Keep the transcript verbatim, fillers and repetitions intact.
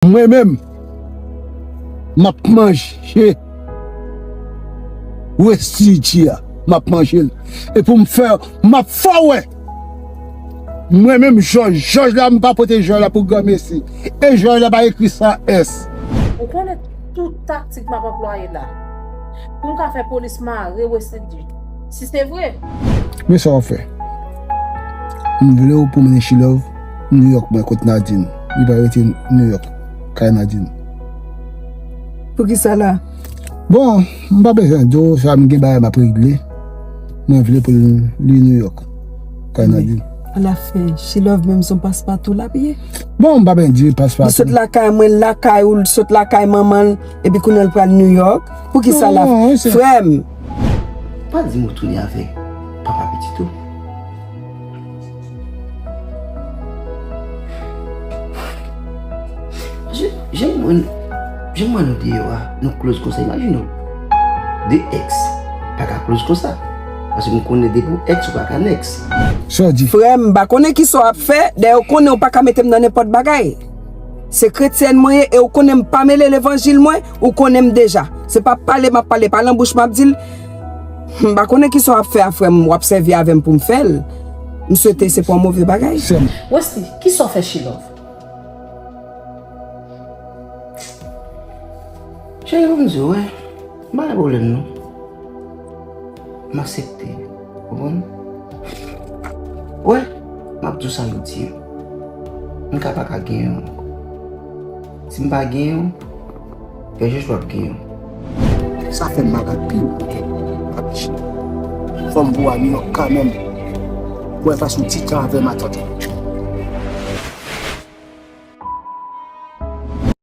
Mwen menm, m ap manje Westy a, m ap manje l. E pou m fè, m ap fè w wè. Mwen menm, Jòj, Jòj la, m pa pote Jòj la pou granmesi. E Jòj la pa ekri san S. Ou konnen tout taktik m ap anplwaye la pou m ka fè polis mare Westy. Si se vre. Men sa w ap fè. M vle w pou mennen Chilove New York mwen kot Nadine. Li pa rete New York kay Nadine. Poukisa la? Bon, m pa bezwen di w sa, m gen bagay m ap regle. Mwen vle pou li New York kay Nadine. Ala fè, Chilove menm se yon paspatou l ap ye. Bon, m pa bezwen di paspatou. Li sot lakay mwen, lakay ou, l sot lakay manman l, epi kounye a l pral New York. Poukisa la? Frè m, pa di m ou tounen avèk papa pitit ou. Jan m wè nou deyò a, nou close konsa, imajine w. De ex pa ka close konsa. Paske m konnen depi w ex, ou pa ka next. Sa w di? Frè m, m pa konnen kisa w ap fè, dayè ou konnen ou pa ka mete m nan nenpòt bagay. Se kretyèn mwen ye e ou konnen m pa mele levanjil mwen, ou konnen m deja. Se pa pale m ap pale, pa lan bouch m ap di l. M pa konnen kisa w ap fè a, frè m, w ap sèvi avè m pou m fè l. M swete se pa yon move bagay. Westy, kisa w fè Chilove? Cheri, pou m di w, wè, m pa gen pwoblèm non. M aksepte, konprann? Wè, m ap di w sa jodi a. M ka pa ka genyen w ankò. Si m pa genyen w, fè jòj w ap genyen w. Sa fè m malad pi mal. Fò m voye w a New York kanmenm. Pou w al pase yon ti tan avè m, atann.